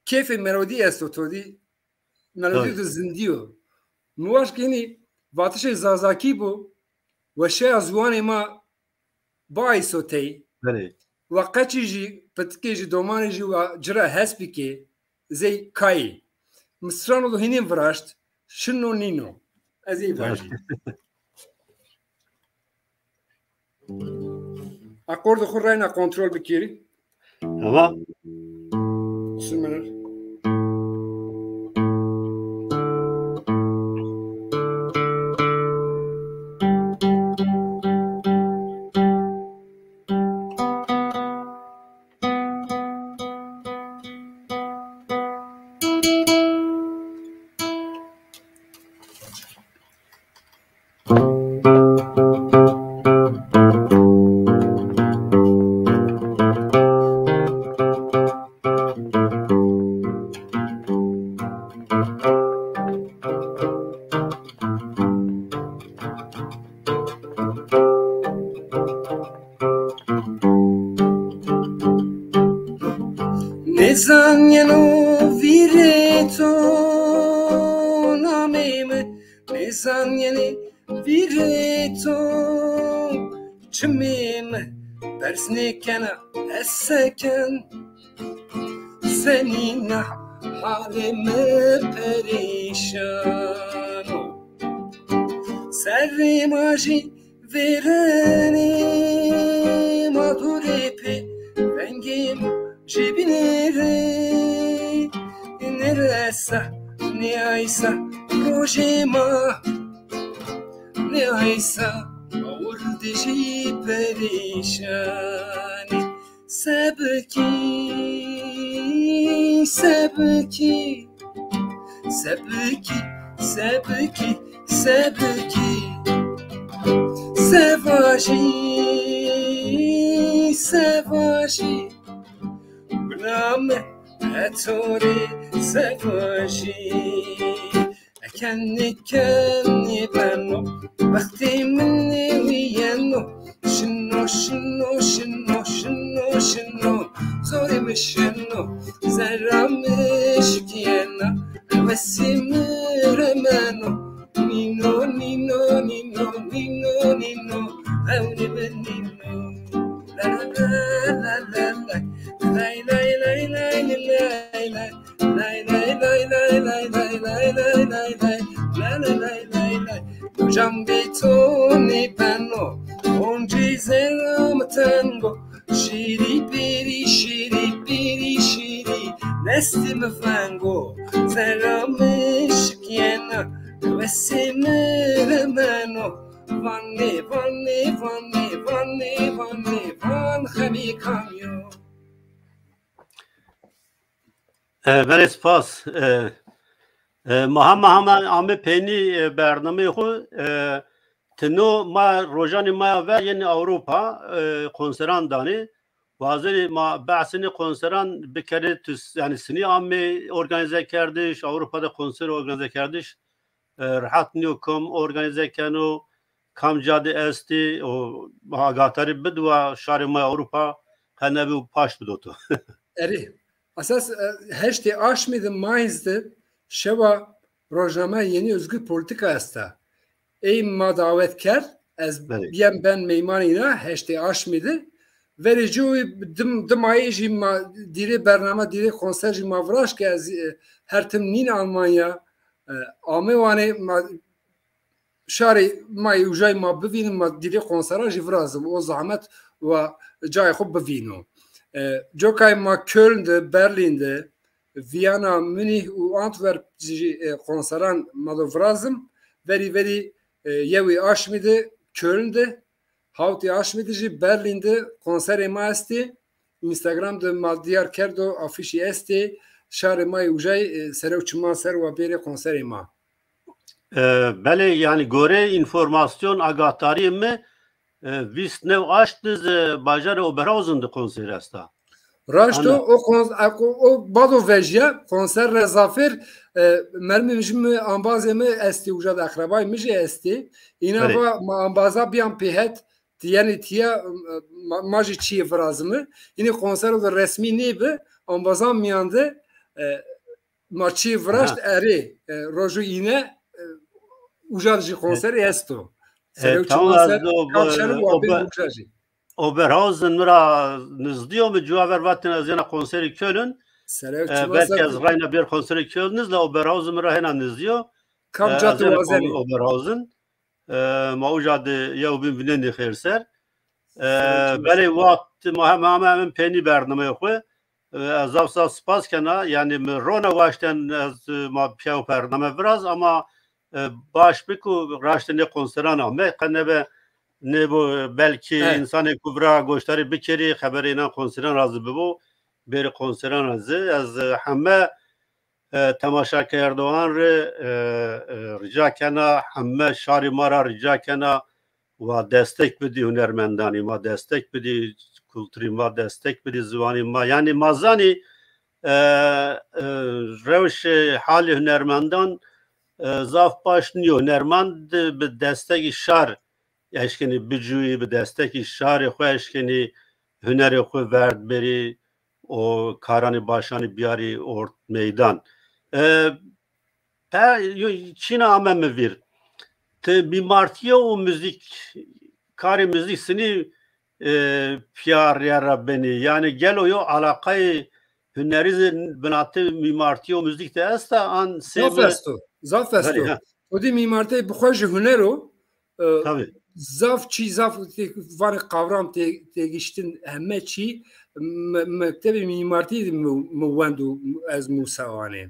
keyfê melodî esto to dî. Melodî Tabii. de zindî yo. Mi waşt kenî vatişê zazakî bo, weşeya ziwanê ma biayso tey. Belê. Wa qeçî jî, pitikê jî, domanê jî wa ci ra hes bikê, zey kayî. Mi strano do hînî viraşt, şino nîno. Ez ey vajî. Akordê xwu reyna kontrol bikêrî. Tamam. Sumir. Nêzanîyeno vîrê to namê mi, nêzanîyenê vîrê to çimê mi, berz nêkena ez se ken. Senîna halê mi perîşan o. Serrê ma jî vêrenê, ma dorê pê vengê ma jê bînêrê. Nêresa, nêaysa rojê ma, nêaysa ma wirdê jî perîşan ê. Sebikî, sebikî, sebikî, sebikî, sebikî. Se vajî, se vajî, gula mi, ez to rê se vajî. Eken nêken nêbeno, wextê mi nêwîyeno. Şino, şino, şino, şino, şino, zorê mi şino, zerra mi şikîyena, hewesê mi remeno. Nîno, nîno, nîno, nîno, nîno, hewnê mi nîno. La la la la la la. Lay lay lay lay lay lay. Lay lay lay lay lay lay lay lay lay lay. La la lay lay lay. Cam bê to nêbeno, oncî zerra mi tengo. Şîrî pîrî, şîrî pîrî, şîrî nestî mi vengo. Zerra mi şikîyena, wesê mi remeno. Vanê, vanê, vanê, vanê, vanê, van xemî kamyo. E, verê spas. E, e, ma hema hema ame peynî, e, bernameyê xwu, e, tino ma rojanê ma ya ver yenê Ewropa, e, konseran danê. Wazirî ma behsê nê konseran bikerê, tu s-, yanî sinî amê organîze kerdiş, Ewropa de konser organîze kerdiş, e, rehet nîyo kom organîze keno, kam ca de estî, o agatarî bid wa şarê ma Ewropa qe nebe û paşt bido to. Erê, esas, e, heştê aşmî de Mainz de şewa rojname Yeni Özgür Politika esta. Ey ma dawet kerd, ez Belê. bîyem ben meymanê îna heştê aşmî de. Verê ci û dim, dimayê jî ma dîrê bername, dîrê konser jî ma viraşt ke ez, e, her tim nîn Almanya, e, ame wanê ma şarê ma yê ucay ma bivînim, ma dîrê konsera jî virazim. O zahmet wa cayê xo bivîno. E, cokay ma Köln de, Berlin de, Viyana, Münih û Antwerp jî, e, konseran ma do virazim. Verî verî, e, yewî aşmî de Köln de, hawtî aşmî de jî Berlin de konserê ma estê. Instagram de ma diyar kerdo, afîşî estê. Şarê ma yê ucay, e, sere û çiman ser wa bêrê konserê ma. E, belê, yanî gorê înformasyon, agatarîyê mi, e, vîst new aşt de zî bajarê Oberhausen de konser esta. Raşt o, Ana. o kons-, o, o bado vejîya, konser re zafêr, e, mermê mi jî mi, ambazê mi estê, uca de eqrebayê mi jî estê. Îna Belê. va ma ambaza bîyan pêhet, ti yenê tiya, ma, ma jî çîyê virazimi. Hînî konsero de resmî nêbi, ambazan mîyan de, e, ma çîyê viraşt Aha. erê, e, rojo îne, e, uca de jî konserî esto. E, Sere û tamam, çiman ser, ez o, kam e, şeno o wa bê be-, uca jî. Oberhausen mi ra nizdî yo, mi cuwa ver vatên ez yena konserê Köln. Sere û E, çiman belkî ser ez rayna bêr konserê Köln niz, la Oberhausen mi ra hêna nizdî yo. Kam E, ca ez tu yena wazenê? Oberhausen. E, ma uca de yew bîn vînenê xêr ser. E, Sere û çiman belê ser. Wext ma hem, hem, hem peynî bernameyê xwu. E, ez zaf zaf spas kena. Yanî mi rona waşten ez, e, ma pîya bername viraz ama, e, baş bik û raştê nê konseran ame. Qe nebe nêbo, e, belkî Eh. însanê ku vira goşdarî bikerî, xeberê înan konseran ra zî bibo, bêrê konseran ra zî. Ez, e, heme, e, temaşakerdoxan rê, e, e, rica kena, heme şarê ma ra rica kena, wa destek bidî hunermendanî ma, destek bidî kulturî ma, destek bidî ziwanî ma. Yanî ma zanî, e, e, rewşê halê hunermendan, e, zaf baş nîyo. Hunermend bi destekî şar eşkenî bicuyî, bi destekî şarê xwu eşkenî hunerê xwu verd berî, o karanê başanî biyarî ort meydan. E, pe-, yo, çîna ame mi vîr. Ti mîmartîye û muzîk, karê muzîk sinî, e, pîya rîya ra benî? Yanî gelo yo alaqayê hunerî zî binatê mîmartîye û muzîk de esta an sê Zaf mi? esto, zaf esto. Belê, ha. Xwedî mîmartîye bi xwe jî huner o, E, Tabii. zaf çî, zaf tê-, vanê qavram tê-, têgiştin heme çî me-, mektebê mîmartî de mi, mi wend û ez musa wanê.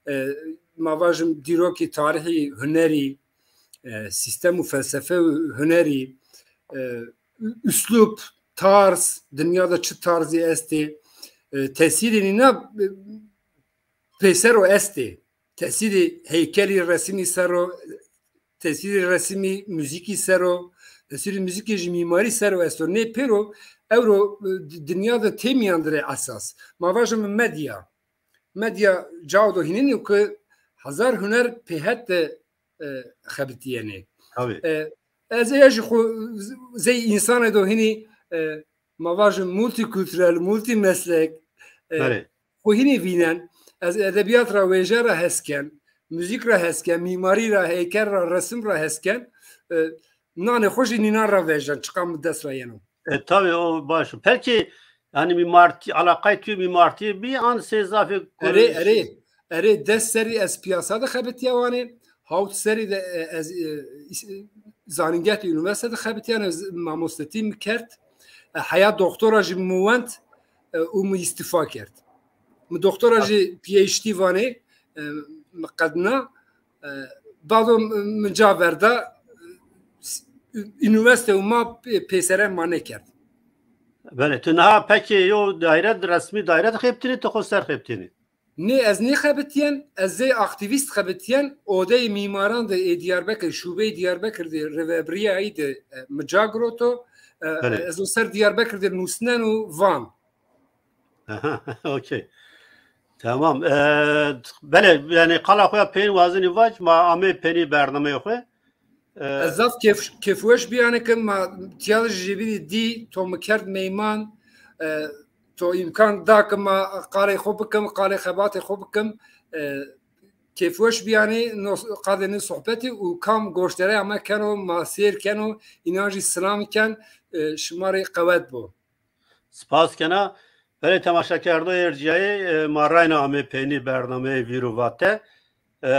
E, ma vajim dîrokî tarîhî, hunerî, e, sîstem û felsefe û hunerî, e, ü-, üslûb, tarz, dinya de çi tarzî estê, e, tesîrê nîna, e, pêser o estê. Tesîrê heykelî resimî ser o, tesîrê resimî muzîkî ser o, tesîrê muzîkê jî mîmarî ser o esto. Nê pêro ewro, e, di-, dinya de têmîyan de rê esas. Ma vajim medya. Medya cao do hînîn o ki hezar huner pêhet de, e, xebitîyenê. Tabii. E, ez ê jî xwu z-, zey însanê do hînî, e, ma vajim multikulturel, multimeslek, e, Belê. xwu hînî vînen. Ez edebîyat ra, wêje ra hes ken, muzîk ra hes ken, mîmarî ra, heykel ra, resim ra hes ken. E, nanê xwu jî nînan ra vejen, çiqa mi dest ra yeno. E, tabii, o baş. Peki, yanî mîmartî, alaqayê tu mîmartîye bî, an sê zafê Erê, erê, erê, des serî ez piyasa de xebitîya wanê. Hawt serî de, e, ez, e, is-, e, zanîngetê unîversîte de xebitîyan, ez mamostetî mi kerd. E, heya doktora jî mi wend, e, û mi îstîfa kerd. Mi doktora Ha. jî P H D vanê, e, mi qedna, e, bado mi, mi ca verda, s-, unîversîte û ma pê-, pêsere ma nêkerd. Belê, tu niha pekê yo daîre, resmî daîre de xebitînî, tu xo ser xebitînî? Nê, ez nêxebitîyen, ez zey aktîvîst xebitîyen, odeyê mîmaran de ê Diyarbekir, şubeyê Diyarbekir de rêvebirîyayî de, e, mi ca giroto, E, Belê. Ez o ser Diyarbekir de nusnen û van. Aha, okey. Tamam. E, belê, yanî qala xo ya peyên wazenî vac, ma amê peynî bernameyê xo. E, Ez zaf kêf-, kêfweş bîyane ke ma tiya de jêbînî dî, to mi kerd meyman, e, to îmkan da ke ma qalê xo bikim, qalê xebatê xo bikim. E, kêfweş bîyanî no, qadê nê sohbetî û kam goşdereya me keno, ma sêr keno, înan jî silam ken, e, şima rê qewet bo. Spas kena. Belê temaşekerdoyê ercîyayê, e, ma rayna amê peynî bernameyê Vîr û Vate. E, e,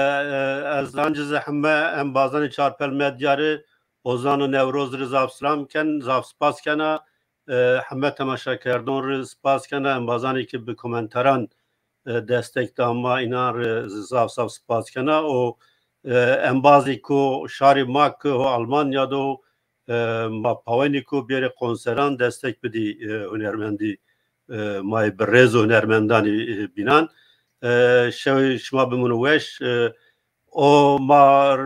ez ancî zî heme embazanê Çarpel Medya rê, Ozan û Newroz rê zaf silam ken, zaf spas kena. E, heme temaşekerdon rê spas kena, embazanê ke bi komenteran, e, destek da ma, înan rê zaf zaf spas kena. Û, e, embazê ku şarê ma ke ho Almanya do, e, ma pawenî ku bêrê konseran destek bidî, e, hunermendî, e, ma yê bi rêz û hunermendanî, e, bînan. E, şewê şima bimûno weş. E, o ma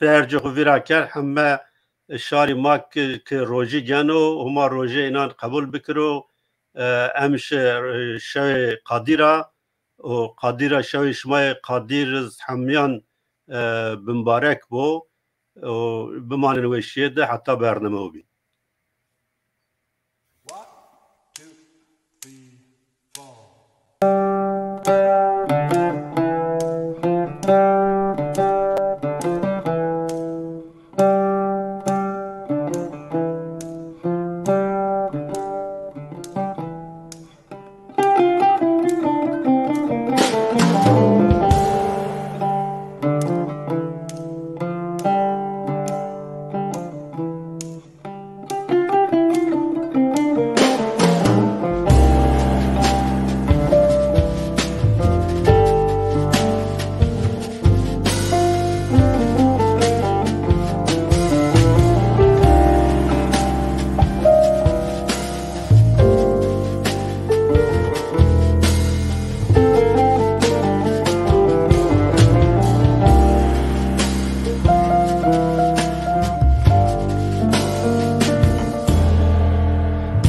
vercê xo vîra kerd, heme şarî ma ki, ki rojî geno, huma rojê înan qebul bikiro. E, em şi, şewê Qadîra, û Qadîra şewê şima yê Qadîr hemiyan, e, bimbarek bo. Û bimanên weşîye de heta bername o bî.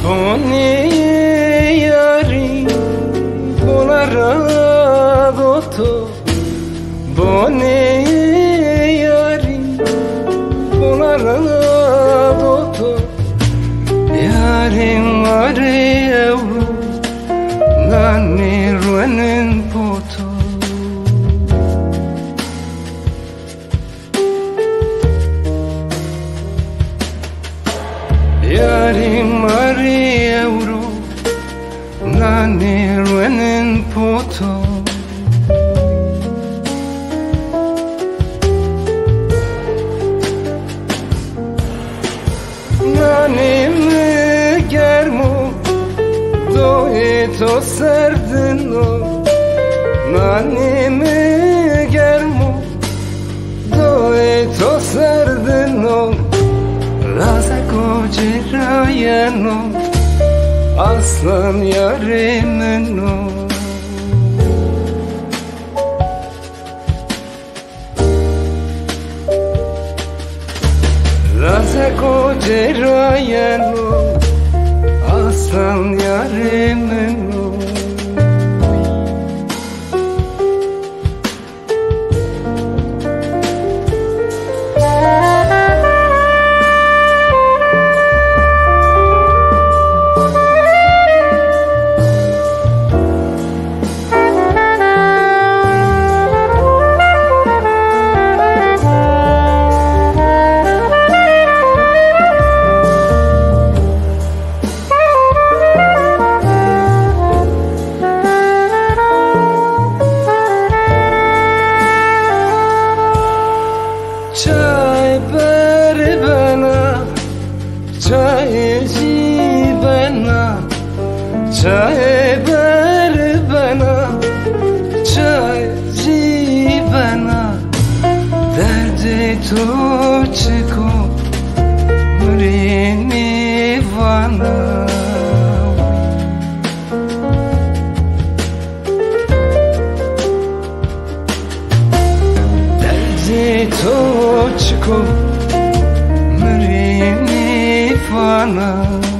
Bonê yarî bola ra doto, bonê yarî bola ra doto, yarê ma rê ewro nanê ruenin poto. Yarî ma rê ewro nanê ruenin poto. Nanê mi germ o, doyê to serdin o. Nanê mi germ o, doyê to serdin o. Lazeko cêrayeno, aslan yarê min o. Lazeko cêrayeno, aslan yarê min o. Çay ber bena, çay zî bena, çay ber bena, çay zî bena. Derdê to çik o, mi rê nêvana. Derdê to çik o, mi rê nêvana. ana.